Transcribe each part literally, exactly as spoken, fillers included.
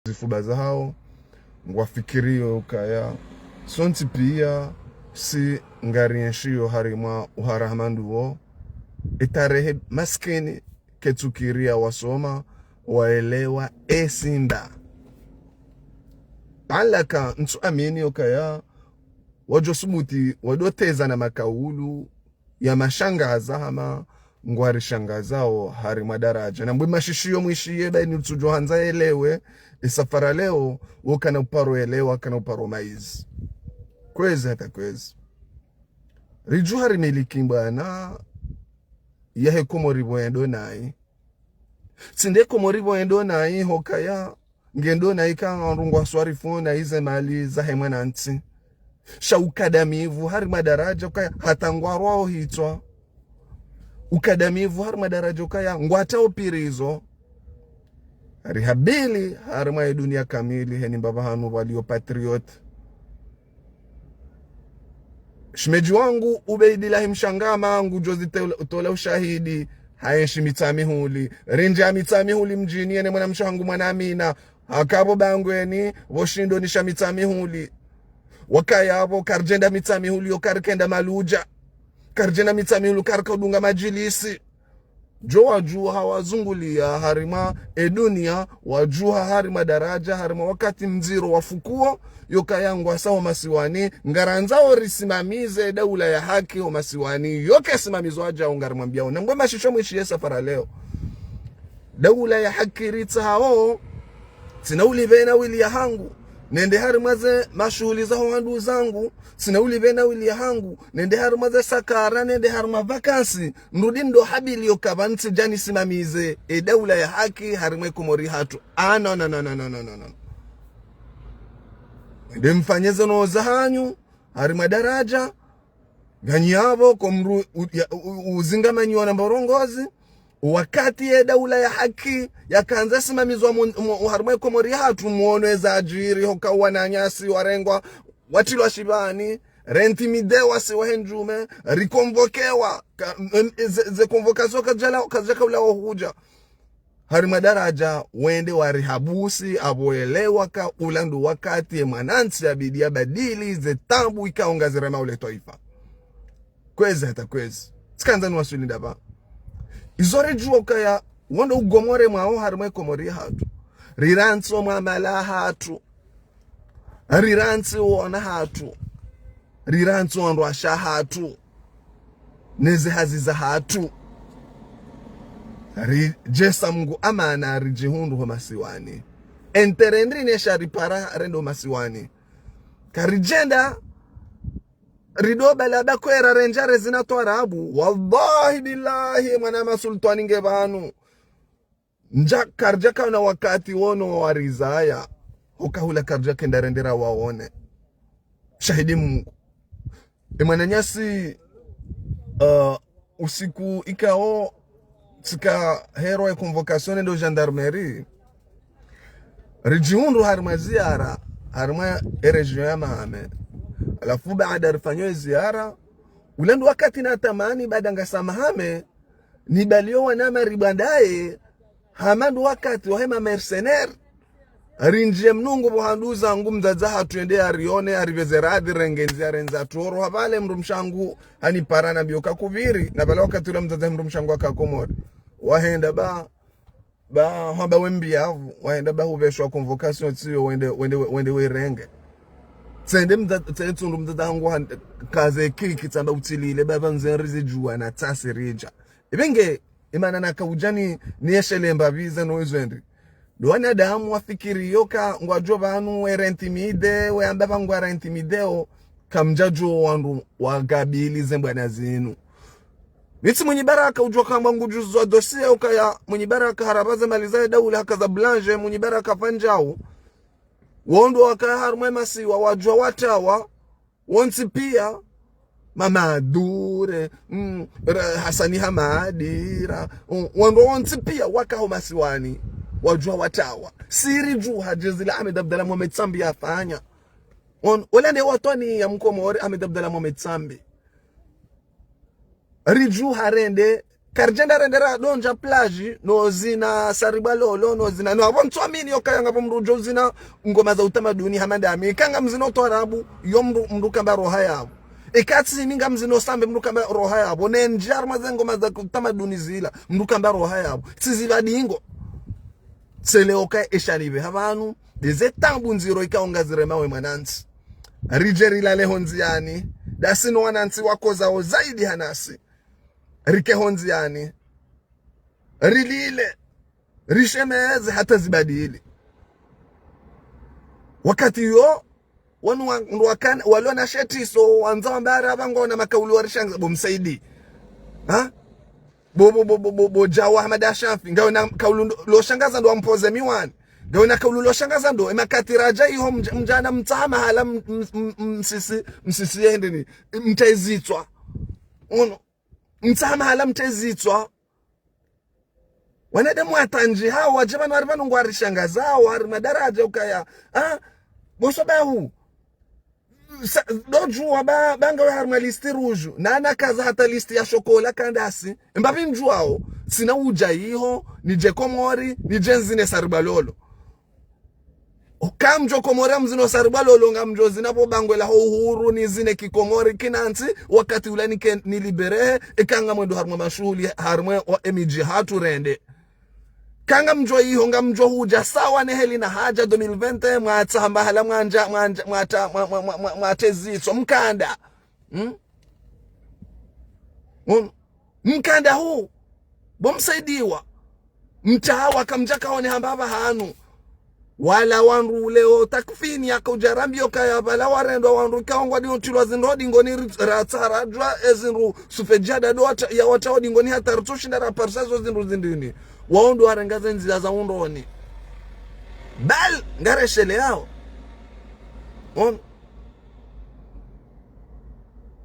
zifuba zahao, ngwafikirio ukaya sontsi pia si ngarienshio harimwa uharaha manduo. Etarehe maskini ketsukiria wasoma, waelewa esinda. Alaka ntsu amini ukaya wadjo subuti wadoteza na makaulu ya mashangaza hama ngwarishangazao harimwa daraja. Na mbwe mashishiyo mwishiye, baini utsudjo handza elewe, esafara leo, wo kana uparo elewa, kana uparo maizi. Kwezi hata kwezi. Ridjuha rimiliki mbwana yahe Komori pvo yendo nayi. Tsi nde Komori pvo yendo nayi hukaya ngendo nayi ka wandru ngwaswarifu nayi ze mali zahe mwanantsi. Sha ukadamivu harimwa daraja ukaya hata ngwarwao hitswa. Ukadamivu harimwa daraja ukaya ngwatao pirizo. Rihabili harimwa ye dunia kamili heni mbapvi hanu walio patriote. Shemedji wangu Ubeidilahi Mshangama ngudjo zitola ushahidi, haenshi Mitsamihuli. Rindji ya Mitsamihuli mdjini yene mwanamshe hangu mwana Amina. Haka pvo Bangweni, pvo shindo nisha Mitsamihuli. Wakaya pvo karidjenda Mitsamihuli yo karikenda Maludja. Karidjenda Mitsamihuli karikaudunga madjilisi. Djo wadjuha wazungulia harimwa edunia, wadjuha harimwa daraja, harimwa wakati mdziro wa fukuo, yokaya ngwasao masiwani, ngarandzao risimamize daula ya haki ho masiwani, yoke simamizo adjao ngarimwambiao. Na mbwe mashishiyo mwishiye safara leo. Daula ya haki ritsahao, tsina ulipve na wili ya hangu, nende harimwa ze mashuhuli zaho wanduzangu, tsina ulipve na wili ya hangu, nende harimwa ze sakara, nende harimwa vacances, nrudi ndo habilio kapvatsi djani simamize e daula ya haki harimwa e Komori hatru. Ah, no, no, no, no. Wende mfanye ze noza hanyu harimwa daraja, nganyi yapvo ko mdru u- ya- u- u- uzingamanyiwa na mborongozi. Wakati ye daula ya haki yakandza simamizwa mu- mu- harimwa e Komori hatru, muono eza adjiri hoka wananyasi warengwa, watrilwa shibani, rentimidewa si wahe ndjume, rikonvokewa, ka- em- ze, ze convocation kazidjala- kazidjakaulawa hudja. Harimwa daraja wende warihabusi, apvo elewa ka ula ndo wakati ye mwanantsi yabidi yabadili ze taabu ikao ngaziremao le twaifa. Kwezi hata kwezi. Tsikandza niwaswili ndapvi. Izo ridjuwa ukaya wendo ugomore mwao harimwa e Komori hatru. Rirantsi o mwamala hatru. Rirantsi o wana hatru. Rirantsi o wandru washe hatru. Neze hazi za hatru. Ridjesa Mngu amana ridjihundru ho masiwani. Entere ndri nesha ripara rende ho masiwani. Karidjenda rido bala bakwera rendja rezina twarabu. Wallahi billahi, mwana masultwani nge pvanu. Ndja karidjakaona wakati wono warizaya. Hoka hula karidjakenda rendera waone. Shahidi Mngu. E mwananyasi, uh, usiku ikao tsika herwa e convocation ndo gendarmerie. Ridjihundru harimwa ziara, harimwa e région ya Mahame. Halafu baada rifanywa e ziara, ule ndo wakati natamani baada ngasa Mahame, nibalio wanama ribwandaye, hama ndo wakati wahe ma mercenaires. Rindjie mnungu pvo handuzangu mdzadze hatru yende yarione, yaripveze radhi, renge ndzia rendza toro. Hapvale mdrumshe hangu hanipara nambio kakupviri, na pvala wakati ula mdzadze mdrumshe hangu aka Komori. Wahenda ba, ba, hamba wembiapvu, wahenda ba hupveshwa convocation tsiyo wende, wende, wende werenge. Tsende mdza-, tsende tsundu mdzadze hangu han-, kaze kiki tsamba utsilile, baba nze rizidjuwa na tsasi ridja. Ipvenge, imana nakaudjani niyeshele mbapvi ze no izo endri. Ndo wanadamu wafikiri yoka ngwadjo pvanu we rentimider, we amba pvanu ngwa rentimideo, kamdjadjo wandru wakabili ze mbwana zinu. Mitsi Mwinyi Baraka udjua kamba ngudjuzwa dossier ukaya Mwinyi Baraka harapvaze mali zahe daula haka za blanche, Mwinyi Baraka pvandjau. Wo ndo wakaya harumwa e masiwa wadjua watawa, wontsi pia, Mamadou, mm, ra-, Hassani Hamadi, ra-, mm, wandru wontsi pia waka ho masiwani, wadjua watawa. Si ridjuha djezi la Ahmed Abdallah Mohamed Sambi yafanya. On, ola nde watwani ya Mkomori Ahmed Abdallah Mohamed Sambi. Ridjuha rende Karidjenda rendera dondja plage, no zina saribwa lolo, no zina, no apvo ntsuamini yokaya ngapvo mndru udjo zina ngoma za utamaduni hama ndami. Ika ngamzino twarabu, yo mndru, mndru kamba roha yapvo. Ika tsi mi ngamzino sambe mndru kamba roha yapvo. Ne ndjia harumwa ze ngoma za utamaduni zila, mndru kamba roha yapvo. Tsi zila dingo. Tsele oka eshalibe hapvanu, ndeze taabu ndziro ikao ngaziremawo ye mwanantsi. Ridje rilale hondziani, ndasi no wanantsi wakozao zaidi hanasi. Rike hondziani. Rilile. Rishemeze hata zibadili. Wakati yo, wanu wa, wanu wakana, walona shetiso, wandza wambara, pvangona makaulu warishangaza, bo Msaidie. Ha? Bo, bo, bo, bo, bo, bo Djawa Hamada Shafi. Ngawena kaulu ndo, loshangaza ndo wampoze miwani. Ngawena kaulu loshangaza ndo, emakati radja iho mdja-, mdjana mtsaha mahala m-, m-, m-, msisi, msisi yende ni, mtezitswa. Ono. Mtsaha mahala mtezitswa. Wanadamu watandji hao, wadje pvanu hari pvanu ngwarishangazao, hari madaraja ukaya. Ha? Boso bahu. Sa, dodjuwa ba, ba ngawe harumwa liste rouge. Na nakaza hata liste ya shokola kandasi. Mbapvi ndjuwao, tsina udja iho, nidje Komori, nidje nzine saribwa lolo. Oka mdjo Komori mzino saribwa lolo ngamdjo zina pvo bangwe laho uhuru nizine kikomori kinantsi, wakati ula nike niliberehe, ika ngamwendo harumwa mashuhuli, harumwa wa emidji hatru rende. Ka ngamdjo iho ngamdjo hudja sawa ne heli na hadja deux mille vingt et un mwatsaha mbahala mwandja, mwandja, mwata, mwa, mwa, mwa, mwa, mwatezitswa mkanda. Hmm? Hmm? Mkanda hu, bo Msaidie. Mtawa kamdjakaone hamba pvahanu. Wala wandru leo takfini yakaudja rambiwa kaya pvala warendwa wandru ikao ngwadi utilwa zindru dingoni ri-, ratsaha radjuwa ezindru sufejada ndo wata-, ya watawo dingoni hata ritsoshinda raparisa zo zindru zindrini. Wao ndo warenga ze ndzia za undroni. Bal, ngaresheleao. Ono.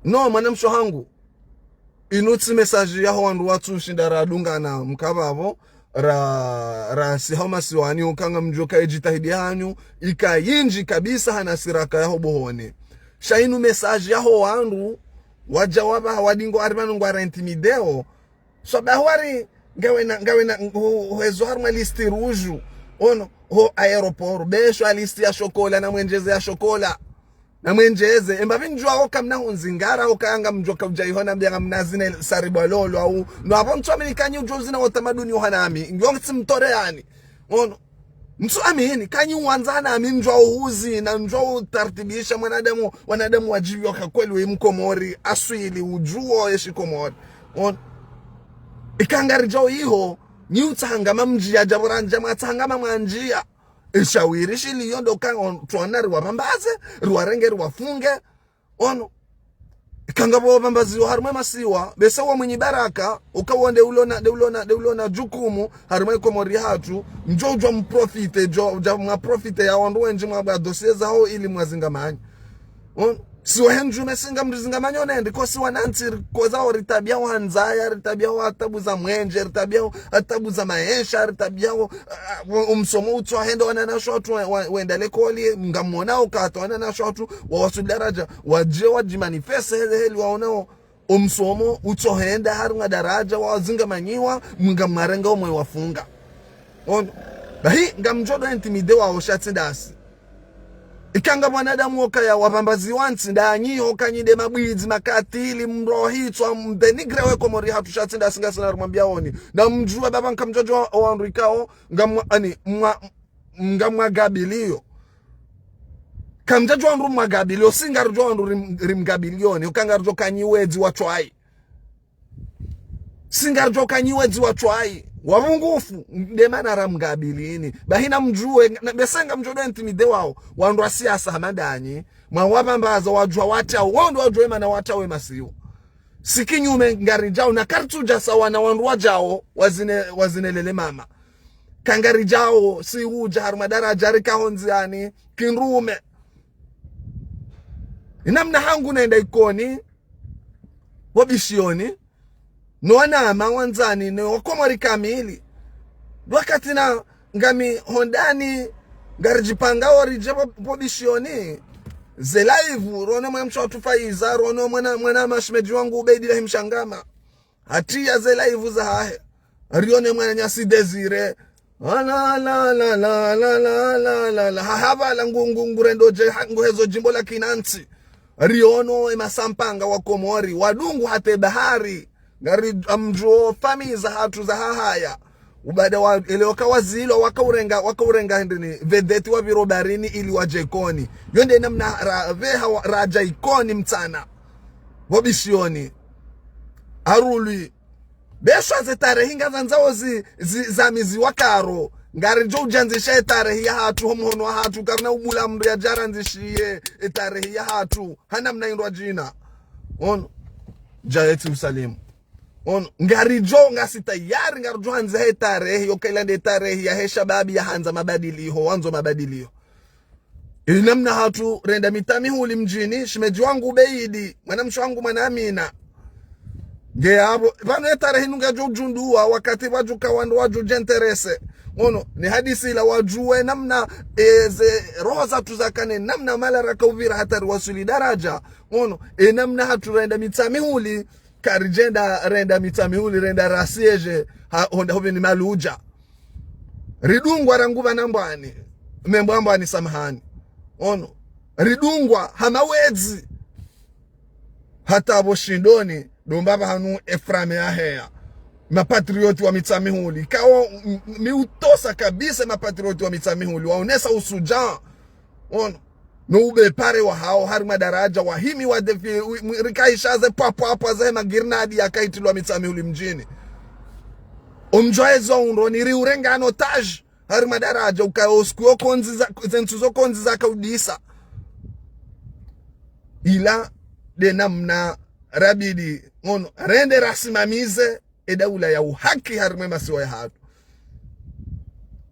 No, mwanamshe hangu. Inu tsi message yaho wandru watsushinda radungana mkapvapvo, ra, rasi hao masiwani uka ngamdjo ka edjitihadi hanyu, ika yindji kabisa hana siraka yaho buhoni. Sha inu message yaho wandru, wadja wapva, wadi ngo hari pvanu ngwara intimideo. Swabahu hari, ngawena, ngawena, ngu-, hwezo harumwa liste rouge. Ono, ho aéroport, besho a liste ya shokola, na mwendjeze ya shokola. Na mwendjeze, embapvi ndjuwao kamna hunzingara, oka ngamdjo ka udja iho nambiwa ngamna zine saribwa lolo, au, no apvo ntsuamini kanyi udjo zina utamaduni uhanami, ngiyo ngitsi mtore yani. Ono. Ntsuamini, kanyi uwandza nami ndjuwao huzina, ndjuwao utartibisha mwanadamu, wanadamu wadjibiwa ka kweli we mkomori, aswili, udjuwo eshi Komori. Ono. Ika ngaridjao iho, nyi utsaha ngama mdjia, djapvo randja mwatsaha ngama mwandjia. Eshawiri shiliyo ndo ka on-, twana riwapvambaze, riwarenge riwafunge. Ono. Ika ngapvo wapvambaziwa harumwa emasiwa, bese wa Mwinyi Baraka, uka wo nde ulona, nde ulona, nde ulona djukumu, harumwa eKomori hatru, mdjo udjwa mprofite, djo, dja mwaprofite ya wandru wendji mwabwa dossier zaho ili mwazingamanye. Ono. Si wahe ndjume si ngamrizingamanya onendi, ko si wanantsi, koza o ritabiao ha ndzaya, ritabiao ha tabu za mwendje, ritabiao ha tabu za maesha, ritabiao, ah, ah, o msomo utso henda wananasho watru wa, wa, wenda lekoli, ngamwona ukata wananasho watru, wa wasuli daraja, wadje wadjimanifeste heli, heli waonao, o msomo utso henda harumwa daraja, wazingamanyiwa, mngamwarenga omwe wafunga. Ono. Bahi, ngamdjo do intimidé wao sha tsi ndasi. Ika nga mwanadamu okaya wapvambaziwa ntsi ndanyi, okanyi nde mabwidzi, makatili, mrohitswa, mdénigré we Komori hatru sha tsi ndasi ngasina rumwambiaoni. Na mdjuwe baba nkamdjadjuwa o wandru ikao, ngamwa, ani, mwa, ngamwagabilio. Kamdjadjuwa wandru mwagabilio, si ngaridjuwa wandru rim-, rimgabilioni, oka ngaridjo kanyi wedzi wa tshwayi. Si ngaridjo kanyi wedzi wa tshwayi, wapvungufu, nde mana ramgabilini. Bahi na mdjuwe, na, bese ngamdjo do intimidé wao, wandru wa siasa hama ndanyi, mwawapvambaza wadjuwa watao, wao ndo wadjuwa emana watao emasiwa. Si kinyume ngaridjao, na karitsudja sawa na wandru wadjao, wazine, wazine lele mama. Ka ngaridjao, si udja harumwa daraja rika hondziani, kindrume. Inamna hangu nenda Ikoni, wabishioni, no wanama wandzani, no wakomori kamili. Wakati na ngami hondani, ngaridjipanga oridje po, po bishioni. Ze live, rono mwanamshe watru Faiza, rono mwana, mwana mashemedji wangu Ubeidi Lahi Mshangama. Hatriya ze live zahahe. Rione mwananyasi Désiré. La, la, la. Ha, hapvala ngu, ngu, ngurendo dje, ha, nguhezo djimbo la kinantsi. Riono emasampanga wa Komori, wadungu hata bahari. Ngari amdjuo famiyi zahatru za hahaya. Ubada wa, ele waka wazilwa, waka urenga, waka urenga hindrini, vedeti wapviro baharini ili wadje Ikoni. Yo nde namna ra, pveha wa, radja Ikoni mtsana. Wabishioni. Arulwi. Besha ze tarehi ngazandzao zi, zi, zamiziwa karo. Ngaridjo udjandzisha e tarehi yahatru, ho mhono wahatru, karina ubula mndru yadjarandzishiye e tarehi yahatru. Ha namna indrwa djina. Ono. Djayeti usalimu. Ono. Ngaridjo, ngasi tayari, ngaridjo handza he tarehi, yoka ila nde tarehi yahe shababi yahandza mabadiliho, wandzo mabadiliho. Ili namna hatru renda Mitsamihuli mdjini, shemedji wangu Beidi, mwanamshe wangu mwana Amina. Nge apvo, pvanu e tarehi inu ngadjo udjundua, wakati wadjuka wandru wadjo djenterese. Ono, ni hadisi ila wadjuwe namna, e, ze roho zatru zakane, namna mala raka upvira hata riwaswili daradja. Ono, e namna hatru renda Mitsamihuli, karidjenda renda Mitsamihuli, renda rasiéger, ha, honda hopveni Maludja. Ridungwa rangu pvanu Mbwani. Membo Mbwani samahani. Ono. Ridungwa ha mawedzi. Hata pvo shindoni, ndo mbapvi hanu e flamme yaheya. Mapatriote wa Mitsamihuli. Kawo, m, m, mi utosa kabisa mapatriote wa Mitsamihuli. Waonesa ushudjaa. Ono. No ubepare wahawo, harimwa daradja, wahimi wa défilé, wi, mwi, rikaisha ze pwa, pwa, pwa, ze magrenade yaka itilwa Mitsamihuli mdjini. Omdjo ezo undro, ni riurenga en otage, harimwa daradja, uka osiku yo kondzi za, ze ntsu zo kondzi zaka udisa. Ila, nde namna rabidi, ono, rende rasimamize, e daula ya uhaki harimwa e masiwa yahatru.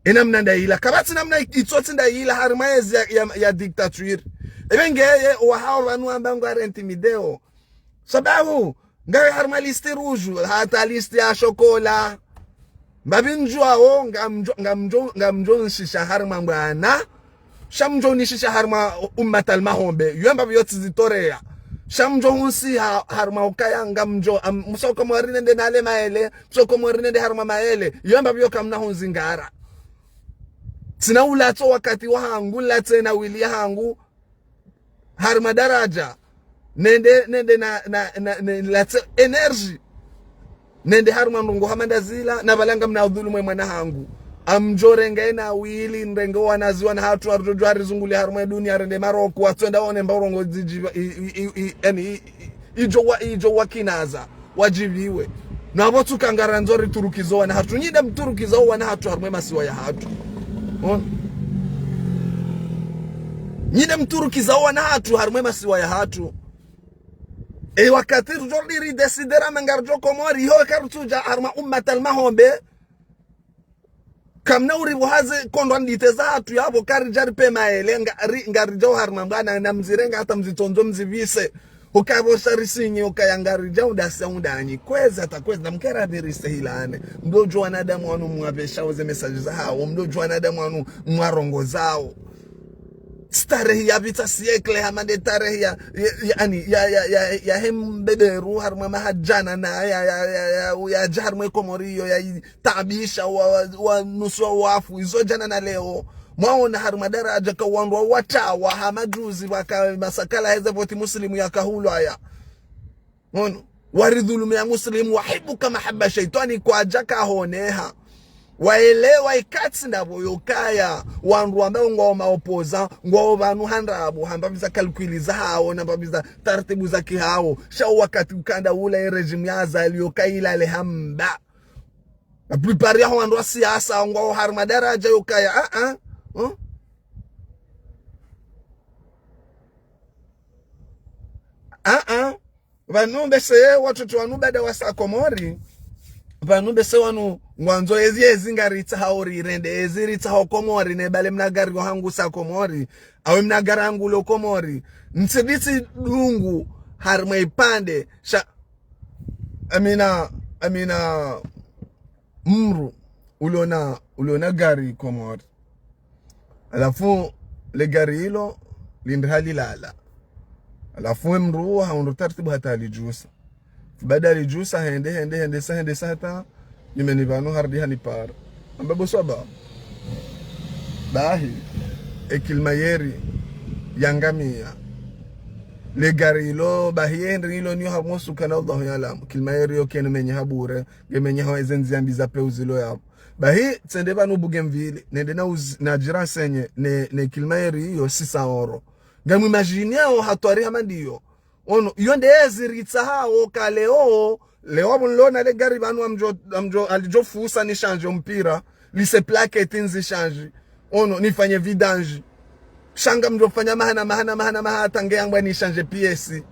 E namna ndayila. Kapvatsi namna i, itsotsi ndayila harimwa yezi ya, ya, ya dictature. Ebe ngeye, wahawo pvanu amba ngwari intimideo. Sababu, ngawe harimwa liste rouge, hata liste ya shokola. Mbapvi ndjuwawo, ngamdjo, ngamdjo, ngamdjo nshisha harimwa Mbwana. Sha mdjo unishisha harimwa Ummat al Mahombe. Yo mbapvi yo tsizitoreya. Sha mdjo hunsiha harimwa ukaya ngamdjo, am, msoko mwari nende nale maele, msoko mwari nende harimwa maele. Yo mbapvi yo kamna hunzingara. Tsina ulatso wakati wahangu, latse na wili yahangu. Harimwa daradja. Nende, nende na, na, na, na, latse énergie. Nende harimwa ndrongo hama ndazila, na pvala ngamna udhulumu e mwana hangu. Amdjo renga ena wili, nrenge wanazi wana hatru, arudjo djwa rizunguli harimwa e dunia, rende Maroku, watswenda one mba urongo zidjiva, i, i, i, i, yani, i, i, idjo wa, idjo wakinaza, wadjiviwe. Na pvo tsuka ngarandzo riturukizo wana hatru, nyi nde mturukizo wana hatru harimwa e masiwa yahatru. Ono. Nyi nde mturukizo wana hatru harimwa e masiwa yahatru. E wakati rudjo ri décider amba ngaridjo Komori, iho karutsudja harimwa Ummat al Mahombe. Kamna uri pvo haze kondwa ndite zahatru yapvo karidja ripve maele, ngari, ngaridja uharimwa Mbwana na mzirenga hata mzitsondzo mzipvise. Ukapvo sha risinye ukaya ngaridja undasa undanyi. Kwezi hata kwezi na mkera pvirise hilane. Mdodjo wanadamu wanu mwapveshao ze message zahawo. Mdodjo wanadamu wanu mwarongozao. Starehi yapvitsa siècle hama nde tarehi ya, ya, ya, ani, ya, ya, ya, ya he mbeberu harimwa mahadjana na ya, ya, ya, ya, yadja harimwa e Komori yo ya itaabisha wa, wa, wa nusu wa wafu. Izo djana na leo. Mwaona harimwa daradja ka wandru wa watawa hama juzi waka masakala heze voti Muslimu yakahulwa ya. Ono, waridhulumu ya Muslimu, wahibuka mahaba shaitwani kwadja kahoneha. Waelewa ikatsi ndapvo yokaya, wandru wamba ngwao maopposant, ngwao pvanu handrabo, hamba pviza calcul zahawo, namba pviza taratibu za kihawo. Sha wakati ukanda ula e régime ya Azali yoka ilale hamba. La plupart yaho wandru wa siasa, ngwao harimwa daradja yokaya, ah, ah, hmm? Ah, ah. Pvanu mbese ye watoto wanu bada wasa Komori. Pvanu mbese wanu ngwandzo ezi, ezi ngaritsaho rirende, ezi ritsaho Komori, ne bale mna gari wahangu sa Komori. Awe mna gari hangu lo Komori. Ntsiditsi dungu harimwa ipvandre. Sha, amina, amina mdru, uliona, uliona gari Komori. Halafu le gari ilo lindri halilala. Halafu we mdru uwo haundru taratibu hata halidjusa. Baada lidjusa hende, hende, hende, sa hende, sa hata, nyumeni pvanu harudi hanipara. Amba bo swaba. Bahi, e Kilmayeri, yangamia. Le gari ilo, bahi yende ilo niyo hamosu kana Allahu ya'lam. Kilmayeri yo kene menye habure, nge menye hawa eze ndziya mbi za peu zilo yapvo. Bahi, tsende pvanu Bougainville, nende na uzi, na djira senye, ne, ne Kilmayeri yo six cents euros. Ngamwi imagine yao hatwari hama ndiyo. Ono, iyo nde ezi ritsahao ka leo, leo apvo nilona le gari pvanu amdjo, amdjo, alidjo fusa ni change mpira, lise plaquette nzi change. Ono, nifanye vidange. Sha ngamdjo fanya mahana, mahana, mahana, mahana, hata nge yangwa ni change pièce.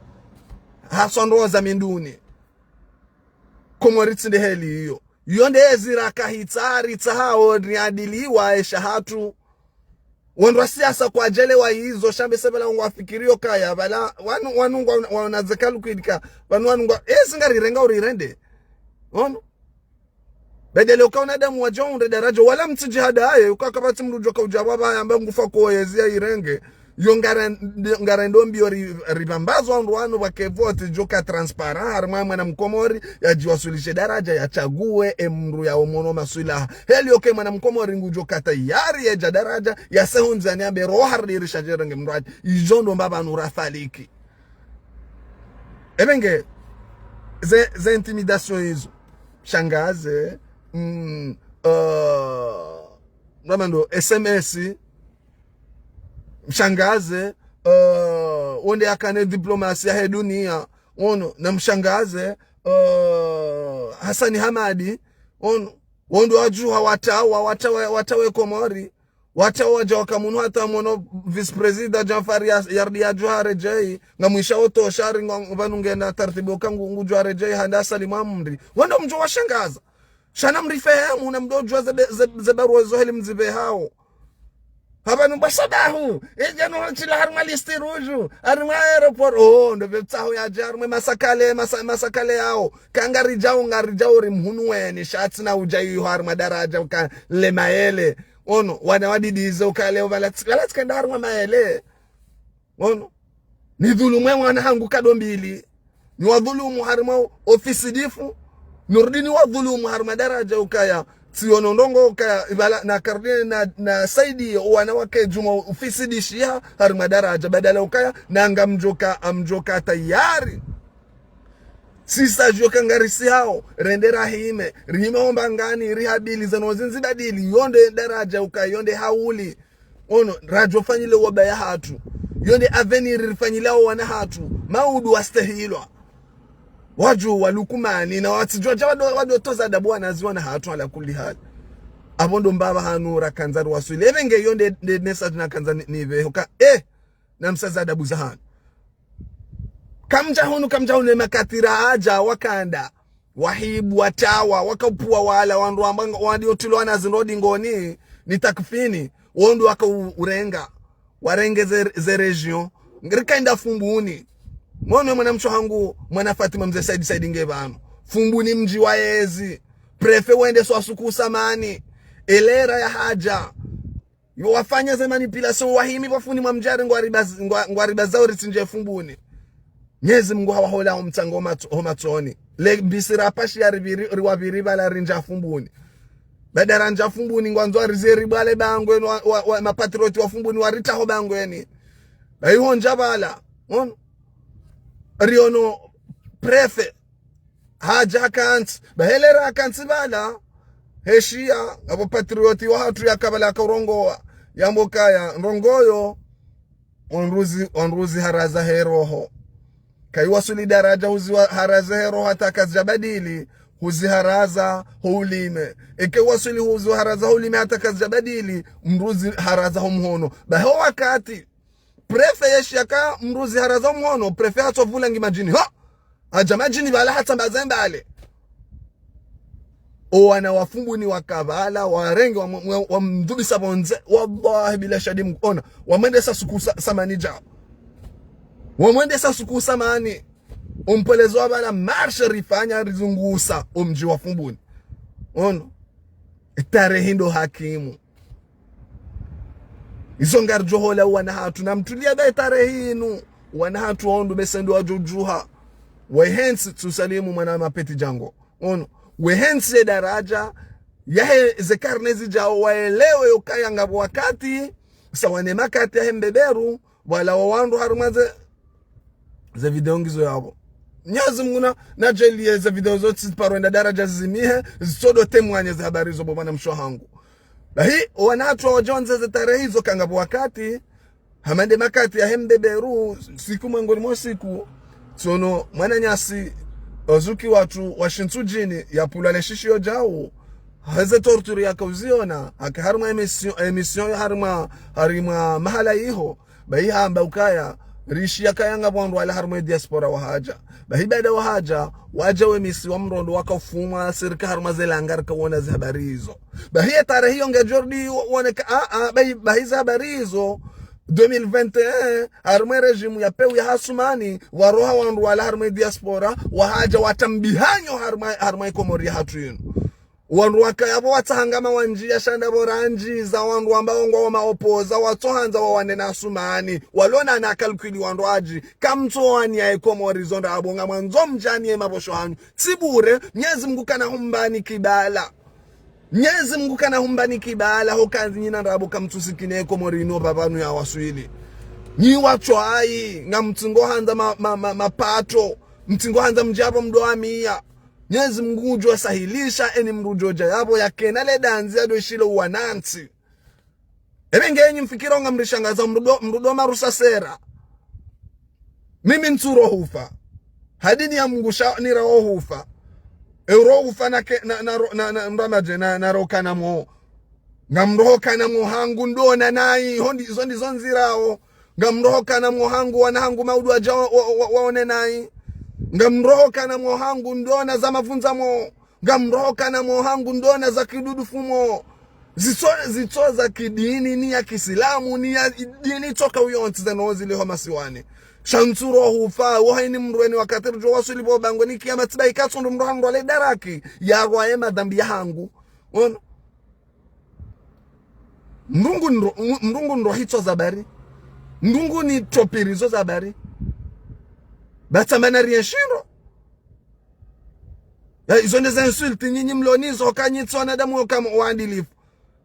Haswa ndroza minduni. Komori tsi nde heli iyo. Iyo nde ezi raka hitsa, ritsahao, riadiliwa, esha hatru. Wandru wa siasa kwadjelewa izo, sha mbe se pvala ngwafikiriyo kaya, pvala, wanu, wanu ngwa, wana zekalu kwidika, pvanu wanu ngwa, ezi ngarirenga urirende. Ono. Bedele uka wanadamu wadjo unde daraja, wala mtsi djihada aye, uka kapvatsi mdru djoka udja pvapva yambe ngufa ko yezi ya irenge. Yo ngara, ngara ndo mbiyo ri, ripvambazo wandru wanu pvwake vote djoka transparent, harimwa mwana mkomori, yadjiwaswilishe daraja, yatsague, e mdru ya omono maswilaha. Heli yoke mwana mkomori ngudjoka tayari yedja daraja, yasehundzani yambe roha ridiri change renge mdru adji. Idjo ndo mbapvanu rafaliki. Ebenge, ze, ze intimidation izo. Shangaze, mm, uh, namando S M S, mshangaze, uh, wonde akane diplomasi ya he dunia, ono, na mshangaze, uh, Hasani Hamadi, ono, wonde wadjuha watawa, watawa, watawe Komori, wata wadja waka munu hata mono vice-président Djanfar ya, yardi yadjuha redjei, ngamwisha otosha ri nga, pvanu ngena tartibu ka ngu, ngudjuha redjei handa asali mwa mri. Wendo mdjo washangaza. Sha na mrifehemu na mdo djuwa ze, ze, ze barua zo heli mdzipvehao. Hapvanu mbwa sabahu, edja no hantsi la harimwa liste rouge, harimwa aéroport, oh, ndo pve tsaho yadja harimwa masakale, masa, masakale yao. Ka ngaridjao, ngaridjao ri mhunu weni, sha tsi na udja iyo harimwa daraja, uka le mayele. Ono, wana wadidize uka leo pvala tsi, pvala tsikenda harimwa mayele. Ono. Ni dhulumu e mwana hangu kado mbili. Ni wadhulumu harimwa ofisi difu. Nurudi ni wadhulumu harimwa daraja ukaya. Tsiono ndrongo ukaya, ibala na kardi na, na saidi wana wake djuma ofisi dishiha harimwa daraja. Badala ukaya, na ngamdjoka, amdjoka tayari. Sisa djoka ngarisihao, rende rahime, rihime ombangani, rihabili, zeno zinzi badili, yo nde daraja uka, yo nde hauli. Ono, radjo fanyile wabaya hatru. Yo nde avenir rifanyile o wana hatru. Maudu wastehilwa. Wadjo wa Lukumani, na watsidjuwa dja wado, wado toza adabu wana zi wana hatru ala kulli hali. Apvo ndo mbapva hanu rakandza riwaswili. Ebenge yo nde, nde message nakandza ni, nipvehe uka, eh, na msaza adabu za hanu. Kamdja hunu, kamdja hunu, emakatira adja, wakanda, wahibu, watawa, wakapvua wala, wandru wamba, wandi otilwa na zindro dingoni, ni takfini, wondu waka u, urenga, warenge ze, ze région, rikaenda Fumbuni. Mwono mwana msho hangu, mwana Fatima mze Said Said nge pvanu. Fumbuni mdji wa yezi, préfet wende swa suku samani, elera ya hadja, yo wafanya ze manipulation, wahimi pvafuni mwa mdjari ngwariba, ngwa, ngwariba zao ritsindje Fumbuni. Mnyezi Mungu hawahola ho mtsango ho matso, ho matsoni. Le mbisi rapashi ya ripviri, riwapviri pvala rindja Fumbuni. Baada randja Fumbuni ngwandzo rizeri pvale bangweni wa, wa, wa mapatrioti wa Fumbuni waritaho bangweni. Bayi ho ndja pvala. Ono. Riono préfet. Hadja hakantsi, bahelera hakantsi pvala, heshiya, apvo patrioti wa hatru yaka pvala yaka urongowa, yambo kaya, ndrongo yo, wandru zi, wandru zi haraza he roho. Kayi waswili daraja huzi wa, haraza he roho hata kazidja badili, huzi haraza ho ulime. Eke waswili huzi haraza ho ulime hata kazidja badili, mndru zi haraza ho mhono. Baho wakati, préfet yeshi yaka mndru zi haraza ho mhono, préfet hatso pvula ngi madjini. Ha! Hadja madjini pvala hatsambaza mbale. O wana wa Fumbuni waka pvala, warenge wa, wa, wamdhubisa pvondze. Wallahi bila shadi mkuona. Wamwendesa suku sa, samani dja. Wamwendesa suku samani. Ompvelezo wa pvala marche rifanya rizungusa omdji wa Fumbuni. Ono. Tarehi ndo hakimu. Izo ngaridjo hola wana hatru, na mtulia be tarehi inu. Wana hatru ondo be sendo wadjo djuha. Wehentsi, tsusalimu mwana mapeti django. Ono, wehentsi ye daraja, yahe ze karne zidjao waelewe yokaya ngapvo wakati, sawa ne makati yahe mbeberu, wala wawandru harumwa ze, ze video ngizo yapvo. Mnyezi Mungu na, nadjaliye ze video zo tsiparo enda daraja zizimihe, zitsodo temwanye ze habari zo bo mwana mshe wahangu. Bahi, wanatru wadjonze ze tarehi zo kangapvo wakati, hama nde makati yahe mbeberu, siku mwengoni mwa siku, tsono mwananyasi, ozuki watru wa shintsu djini, yapvulwa le shishiyo djau, heze torture yakauziona, haka harumwa émission, émission ya harumwa, harumwa mahala yiho, bahi hamba ukaya, rishiya kaya ngapvo wandru wala harumwa diaspora wahadja. Bahi baada wahadja, wadja wemisiwa mrondo wakafumwa, sirika harumwa ze langa rikawona ze habari izo. Bahi ye tarehi yo ngedjorudi wo-, woneka, a, a, bahi, bahi ze habari izo, deux mille vingt et un, harumwa régime ya pewu ya Hasumani, waroha wandru wala harumwa diaspora, wahadja watambihanyo harumwa, harumwa Komori yahatru yinu. Wandru wakaya pvo watsahangama wandjiya sha nda pvo randjiza wandru wamba wongo wa maopoza watsohandza wawane na Hasumani. Walona na kalkuli wandru wadji. Kamtsowania ye Komori zo ndrabo ngamwandzo mdjani ye mabosho hanyu. Tsi bure, Mnyezi Mungu kana humbani kibala. Mnyezi Mungu kana humbani kibala, hoka nyi na ndrabo kamtsusikine ye Komori inu pvapvanu yawaswili. Nyi watswayi, ngamtsingo handza ma, ma, ma, mapato, mtsingo handza mdjapvo mdo amiya. Mnyezi Mungu ngudjo sahilisha, eni mdru djodja yapvo yakena le danzi yado shilo wanantsi. Ebe ngenyi mfikira ngamrishangaza mdru do, mdru do marusa sera. Mimi ntsuro hufa. Hadini ya Mungu sha nira o hufa. Euro hufa na ke, na, na, ro- na, na, mbamadje, na, na roka na mo. Ngamrohoka na mo hangu ndona nayi, hondi, zo ndizo ndzirao. Ngamrohoka na mo hangu, wana hangu maudu wadja wa, wa, wa, waone nayi. Ngamrohoka na mo hangu ndona za mavundza mo. Ngamrohoka na mo hangu ndona za kidudu fumo. Zitso, zitso za kidini, ni ya kisilamu, ni ya dini tsoka uyontsi zeno zili ho masiwani. Sha ntsuro hufa, wo hayini mdru eni wakati ridjo waswili pvo bangweni kiyama tsiba ikatsondo mdru handru ale daraki. Yarwa ye madhambi ya hangu. Ono. Mdru ngu ndro, mdru ngu ndro hitso za bari. Mdru ngu ni topiri zo za bari. Batsamana rien shindro. Ya, izo nde za insulte nyinyi mlo nizo, ka nyi tsi wanadamu wo kama waadilifu.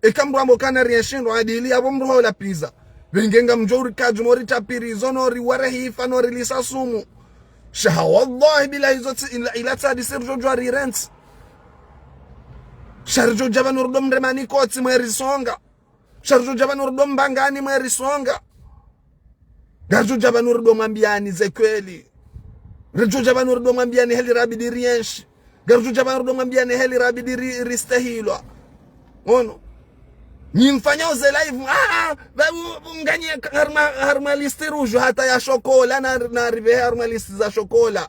Eka mdru ambo kana rien shindro adili, yapvo mdru hola piza. Pvenge ngamdjo uri kadju mori tapiri izo no ri ware hifa no ri lisa sumu. Sha wallahi bila izo tsi ila, ila tsadi sirjo djwa rirentsi. Sha ridjo dja pvanu rudo mremani kotsi mwe risonga. Sha ridjo dja pvanu rudo mbangani mwe risonga. Ngaridjo dja pvanu rudo mwambiyani ze kweli. Ridjo dja pvanu rudo mwambiyani heli rabidi rienshi. Ngaridjo dja pvanu rudo mwambiyani heli rabidi ri, ristehilwa. Ono. Nyi mfanyao ze live, ah, ah, ba, u, u, nganyi ka- harumwa, harumwa liste rouge hata ya shokola na, na ribehe harumwa liste za shokola.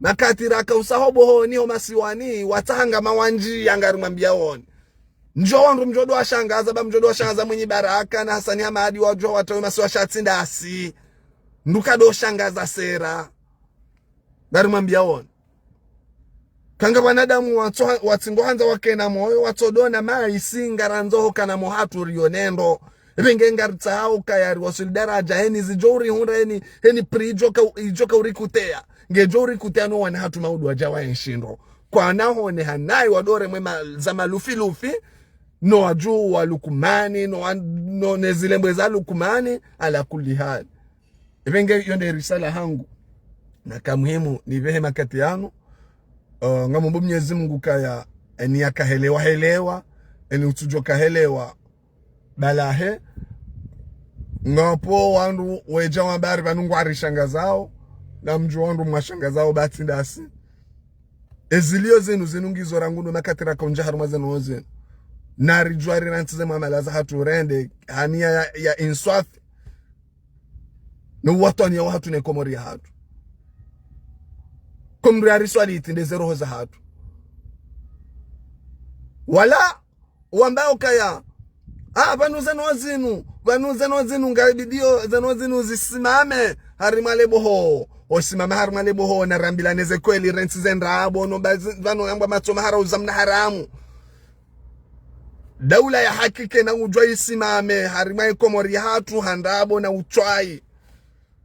Makati raka usaho bohoni ho masiwani, watsahangama wandji ya ngarimwambiyaoni. Ndjo wandru mdjo do washangaza, ba mdjo do washangaza Mwinyi Baraka na Hasani Hamadi wadjo watawe masiwa sha tsi ndasi. Nduka do shangaza sera. Ngarimwambiyaoni. Kanga wanadamu watso, watsingo handza wakena moyo, watso dona mayi si ngarandzo hokana mo hatru rione ndro. Ebe nge ngaritsahao kaya riwaswili daraja, heni zidjo urihundra, heni, heni pri idjo ka, idjo ka urikuteya. Ngedjo urikuteya no wana hatru maudu wadja wa enshi ndro. Kwana hone hanayi wadore mwe ma, za malufi lufi, no wadju wa Lukumani, no wa, no ne zilembwe za Lukumani, ala kulli hali. Ebe nge yo nde risala hangu. Na ka muhimu, ni behe makati yanu. Uh, ngamombo Mnyezi Mungu kaya, eni ya kahelewa helewa, eni utsudjo kahelewa. Balahe, ngapvo wandru wedja wabari pvanu ngwarishangazao, ngamdjo wandru mwashangazao ba tsi ndasi. Ezilio zinu, zinu ngizo rangu no makati raka undja harumwa zinu zinu. Naridjuwa rirantsi ze mwamala za hatru rende, haniya ya, ya inswafi. No watwaniya wa hatru ne Komori ya hatru. Komori ya riswali itsi nde ze roho za hatru. Wala, wamba ukaya. Ah, pvanu zeno zinu, pvanu zeno zinu, ngabidio, zeno zinu zisimame, harimwa le boho. Osimama harimwa le boho, na rambilane ze kweli, rentsi ze ndrabo, no ba zi, pvanu yambwa matso mahara uzamna haramu. Daula ya haki kena udjwa isimame, harimwa ye Komori ya hatru ha ndrabo na utswayi.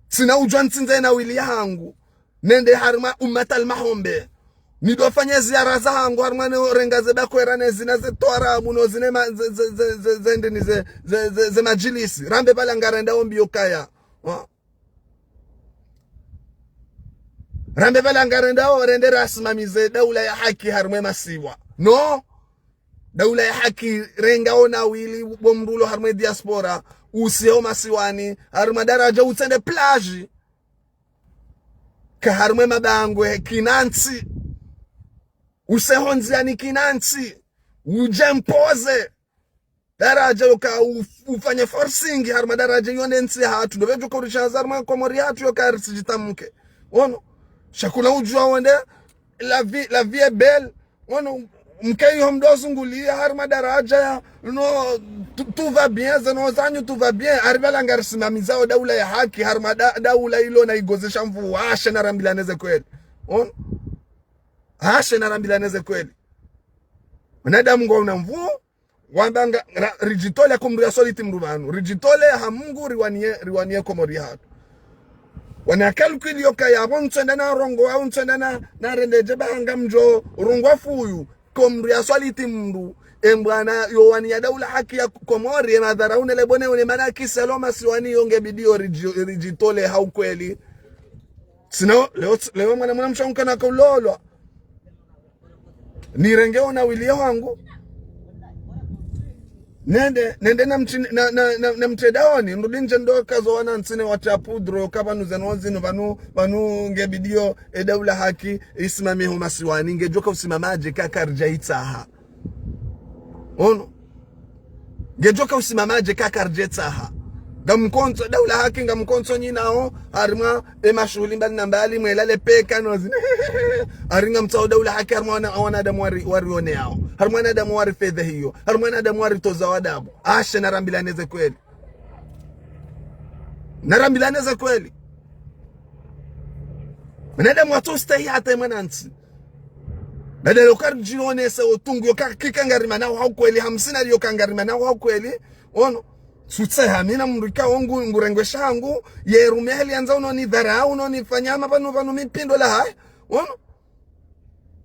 Tsina udjwa ntsindze na wili ya hangu. Nende harumwa Ummat al-Mahombe. Nidofanye ziara zahangu harumwa ne urenga ze bakwera ne zina ze twarabu no zine ma-, ze, ze, ze, ze, ze ndini ze, ze, ze, ze madjilisi. Rambe pvala ngarendao mbio kaya. Ha? Rambe pvala ngarendao rende rasimamize daula ya haki harumwa e masiwa. No? Daula ya haki renga ona wili bo mdru ulo harumwa e diaspora. Usiho masiwani. Harumwa daraja utsende plage. Ka harumwa e mabangwe kinantsi. Useho ndziani kinantsi. Udje mpoze. Daraja yoka uf-, ufanye forcing harumwa daraja yonde ntsi hatru. Ndo pvedjo ka urishaza harumwa Komori hatru yoka risidjitamke. Ono. Sha kula udjua wonde, la vie, la vie est belle. Ono, mkeyi ho mdo zungulia harumwa daraja ya, no, tout, tout va bien, zeno zanyu, tout va bien. Hari pvala ngarisimamizao daula ya haki, harumwa da-, daula ilo na igozesha nvuu, ashe narambilane ze kweli. Ono. Ashe narambilane ze kweli. Mwanadamu ngwauna nvuu, wamba nga, ra-, ridjitole ko mdru ya swaliti mdru pvanu. Ridjitole ha Mungu riwanie, riwanie Komori hatru. Wana calcul yoka yapvo ntswenda na rongo, au ntswenda na, na rendedje bahanga mdjo, rongo fuyu, ko mdru ya swaliti mdru, e mbwana yo wania daula haki ya Komori, e madhara une le bone une mana kisa lo masiwani yo nge bidio ridji-, ridjitole ha ukweli. Sino, leo, leo mwana, mwana mshaunka na kulolwa. Nirenge ona wili wangu. Nende, nende na mchi-, na, na, na, na mtredaoni, nrudi nje ndo kazo wana ntsine wata pudro, ka pvanu zeno zinu, pvanu, pvanu nge bidio, e daula haki, isimame ho masiwani, ngedjo ka usimamaje ka karidja itsaha. Ono. Ngedjo ka usimamaje ka karidja itsaha. Ngamkontso, daula haki ngamkontso nyinao, harumwa e mashuhuli mbali na mbali, mwelale peka no zine. Hari ngamtsao daula haki harumwa wana, wanadamu wari, wari one yao. Harumwa wanadamu wari fedha hiyo. Harumwa wanadamu wari toza wadabu. Ashe narambilane ze kweli. Narambilane ze kweli. Mwanadamu watso stahi hata mwanantsi. Badala yoka ridjionese otungu yoka kika ngarima nao ha ukweli, hamsina yoka ngarima nao ha ukweli. Ono, sutse hamina mdru ka ongu, ngurengwe shangu, ye rume heli anza uno nidharau, uno nifanya hama pvanu, pvanu mipindo la hai. Ono,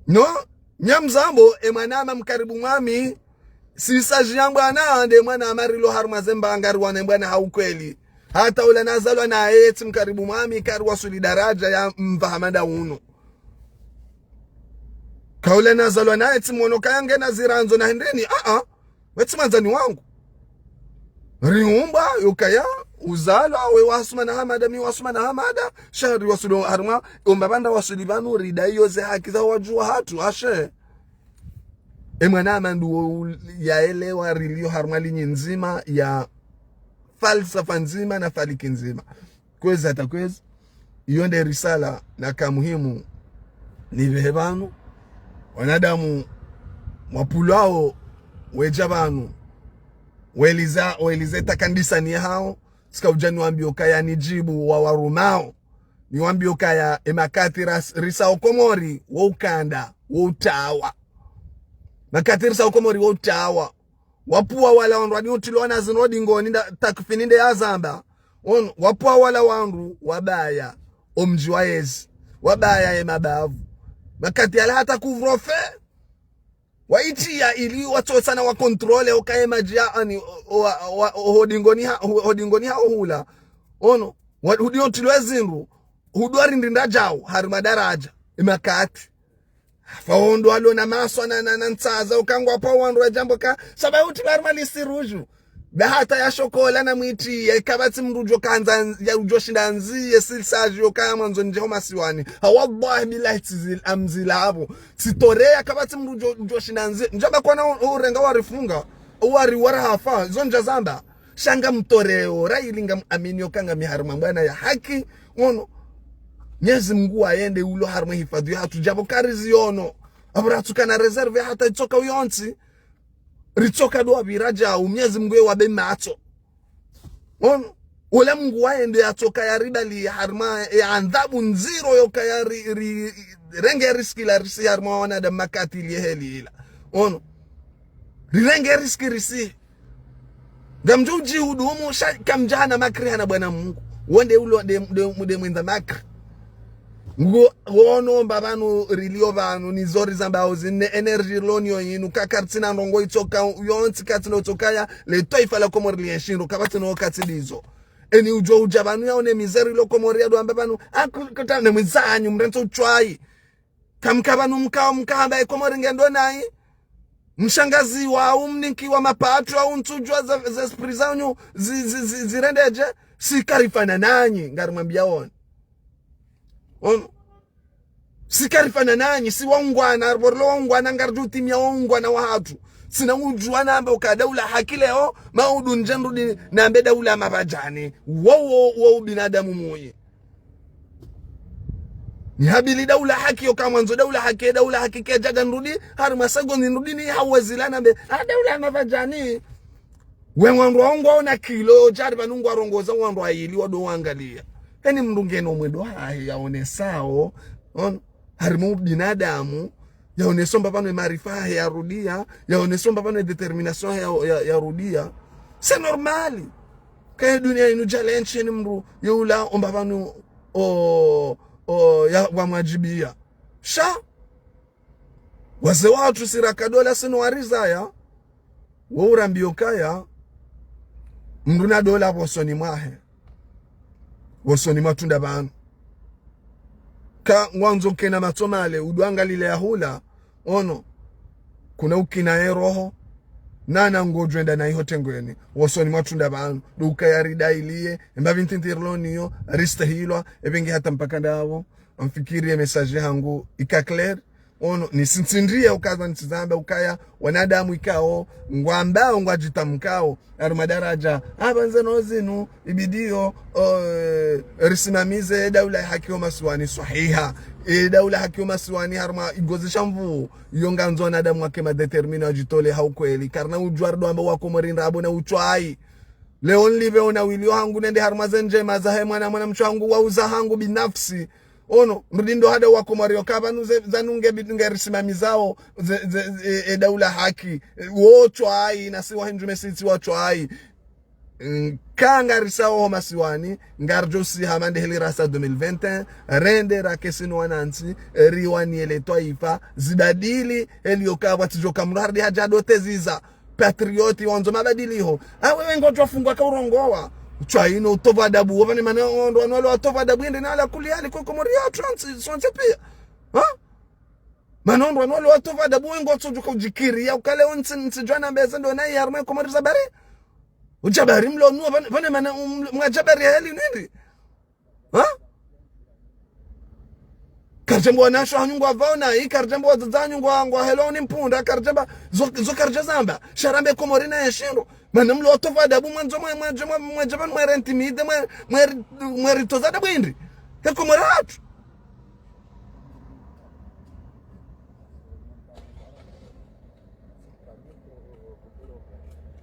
no, nyamzambo, e mwanama mkaribu mwami, sisa jiyambwana, nde mwanama rilo harumwa ze mbanga riwane mbwana ha ukweli. Hata ula nazalwa naye tsi mkaribu mwami, kari wasuli daraja ya mva hamada uno. Ka ula nazalwa naye tsi mwono kaya ngena zirandzo na hindrini, a, a, we tsi mwandzani wangu. Riumbwa, yokaya, uzalwa, we wasuma na hamada, mi wasuma na hamada, sha ri wasuli harumwa, omba pvanda wasuli pvanu, rida iyo ze haki za wadjuwa hatru, ashe. E mwanama nduwo u-, yaelewa rilio harumwa linyi ndzima ya falsafa ndzima na faliki ndzima. Kwezi hata kwezi. Iyo nde risala naka muhimu nipvehe pvanu. Wanadamu wapvulwao wedja pvanu. Weliza, welize takandisa ni hao. Tsika udja niwambio kaya nidjibu wa warumao. Niwambio kaya e makati ras-, risa o Komori, wo ukanda, wo utawa. Makati risa o Komori, wo utawa. Wapvua wala wandru wadi utilwa na zinu dingoni nda takfini nde yazamba. Ono, wapvua wala wandru wabaya omdji wa yezi. Wabaya e mabavu. Makati yala hata couvre-feu. Waitiya ili watsotsana wa contrôle okaye madji ya ani, o, o, o, o, hodingoni ha, ho, hodingoni ha ohula. Ono, wa, hudi otilwe zindru, hudi warindi ndadjau, hari madaraja, imakati. Fa ondo alo na maswa na, na, na ntsaza, okangwa pa wandru wa djambo ka, saba uti bari malisi ruju. Be hata ya shokola na mwiti, ya ikapvatsi mdru djo kandza, ya udjo shinda nzi, ye silsaji yo kaya mwandzo ndje ho masiwani. Ha wallahi billahi tsizil, amzila abo. Tsitoreya kapvatsi mdru djo, djo shinda nzi. Ndjaba kwana u-, urenga warifunga, wari warahafa, zo ndja zamba. Sha ngamtoreo, ra ili ngam amini yo kanga mi harumwa mbwana ya haki, ono. Mnyezi Mungu wayende ulo harumwa hifadhu ya hatru djabo karizi yono. Abura tsukana réserve hata itsoka uyontsi. Ritsoka dua biraja, o Mnyezi Mungu ye wabe matso. Ono, ola Mungu waye nde yatsoka yaribali harumwa, e andhabu ndziro yoka yari, ri, renge riski la risi harumwa wanadamu makati ili heli ila. Ono, rirenge riski risi. Ngamdjo udjihudumu, sha, kamdja hana makri hana bwana Mungu. Wonde ulo de, de, de mwenda makri. Ngo, wono mba pvanu rilio pvanu, ni zo rizambao zinu, ne énergie rilo nayo yinu, ka karitsina ndrongoo itsoka, yontsi karitsina utsokaya, le twaifa la Komori lienshi ndro, kapvatsi no katsi ndizo. Eni udjo udja pvanu yaone misère ilo Komori yado amba pvanu, aku-, kata ne mwizanyu, mrentso utswayi. Kamka pvanu mkao, mkahamba e Komori ngendo nayi. Mshangaziwa, au mnikiwa mapato, au ntsudjua ze, ze esprit zanyu, zi, zi, zi, zirendedje, si karifana nanyi, ngarimwambia wono. Ono. Si karifana nanyi, si waungwana, arbo rilo waungwana, ngaridjo utimia waungwana wahatru. Tsina udjua nambe uka daula haki leo, maudu ndje nrudi nambe daula mapvadjani. Wo, wo, wo ubinadamu muyi. Ni habili daula haki, yoka mwandzo daula haki, daula haki kedjaga nrudi, harimwa segondi nrudi ni hawazila nambe, ah, daula mapvadjani. We wandru waungwa ona kilo, djari pvanu ngwarongoza wandru wayili wado wangalia. Eni mndru ngeno mwendo hahe yaonesao, ono, harimwa ubinadamu, yaoneso mba pvanu e maarifa yahe yarudia, yaoneso mba pvanu e détermination yahe ya, ya, yarudia. C'est normal. Kaye dunia inu challenge eni mndru, yeula omba pvanu, o, o, ya, wamwadjibia. Sha? Wazee watru si raka dola sinu warizaya, wo urambio kaya, mndru na dola pvosoni mwahe. Pvosoni mwa tunda pvanu. Ka ngwandzo kena matso male, udo angalile ya hula, ono, kuna ukina ye roho, nana ngodjwenda na iho tengweni, pvosoni mwa tunda pvanu, do ukaya ridailie, emba pvi ntiti rilo nayo, ristehilwa, epvenge hata mpaka ndapvo, amfikiri ye message hangu, ika clair, ono, nisintsindia ukaya nitsizamba ukaya, wanadamu ikao, ngwambao, ngwadjitamkao, harimwa daraja, apvandze no zinu, ibidio, o, eh, risimamize daula ya haki yo masiwani swahiha. E daula haki yo masiwani harimwa igozi sha mvuu, yo ngandzo wanadamu wake madéterminés wadjitole ha ukweli. Karina udjua rido amba wa Komori ndrabo na utswayi. Leo nilipve ona wilio hangu nende harimwa ze ndjema zahe mwana, mwana mshe hangu wauza hangu binafsi. Ono, nrudi ndo hada wa Komori yoka pvanu ze, zanu nge bi-, nge risimamizao, ze, ze, e, e daula haki. E, wo tswayi, na si wahe ndjume sitsi wa tswayi. Mm, ka ngarisao ho masiwani, ngaridjo si hama nde heli rasa deux mille vingt et un, rende rakesi no wanantsi, riwanie le twaifa, zibadili, heli yoka pvwatsidjo ka mndru harudi hadja do teziza. Patriote, wandzo mabadiliho. Ah, wewe ngodjo fungwa ka urongowa. Utswayi no utovu adabu, wapvane mana ondro wanu wale watovu adabu, ende na ala kuli hali ko Komori ya trans, sontsi pia. Ha? Mana ondro wanu wale watovu adabu, we ngotsodjo ka udjikiri, ya ukale ontsi, ntsi djwana mbeze ndo na ya harimwa Komori za bari. Udjabari mlo nuwa, pvane, pvane mana, um, mwadjabari ya heli nindri. Ha? Karidjamba wanasho hanyu ngwapvao na, i karidjamba wadzadze hanyu ngwa, ngwahelewa ni mpunda, karidjamba zo, zo karidja zamba. Sha rambe Komori na yenshi ndro. Mana mlo watovu adabu mwandzo mwe, mwadje, mwe, mwadje pvanu mwe ri intimidé, mwe, mwe ri, mwe ritoza adabu hindri. He Komori hatru.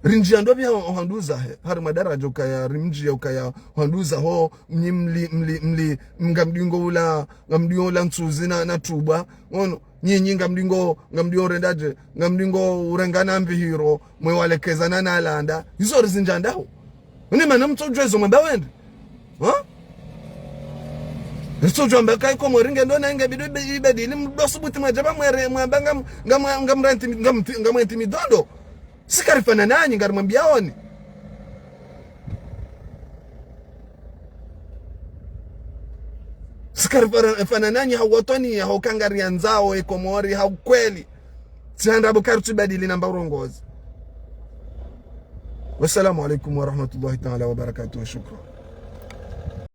Rindjia ndo pvia ho, ho handuza he, harimwa daraja ukaya, rimdjia ukaya, ho handuza ho, nyi mli, mli, mli, ngamdingo ula, ngamdingo ula ntsuzi na, na tubwa, ono, nyinyi ngamdingo, ngamdingo rendadje, ngamdingo urengana mbihiro, mwe walekeza na nalanda, izo rizindjia ndaho. Une mana mtsodjua izo mwamba wende. Ha? Mtsodjua mba kai Komori ngendo na inge bidi be-, ibadili mdo subuti mwadjaba mwere, mwamba ngam, ngam, ngam renti, ngam, ngam renti midondo. Si karifana nanyi, ngarimwambia oni. Si karifana nanyi ha uwatwani, ha ukangari ya ndzao, e Komori, ha ukweli. Tsi handa bo karitsubadili namba urongozi. Wassalamu alaikum warahmatullahi taala wabarakatuh. Shukran.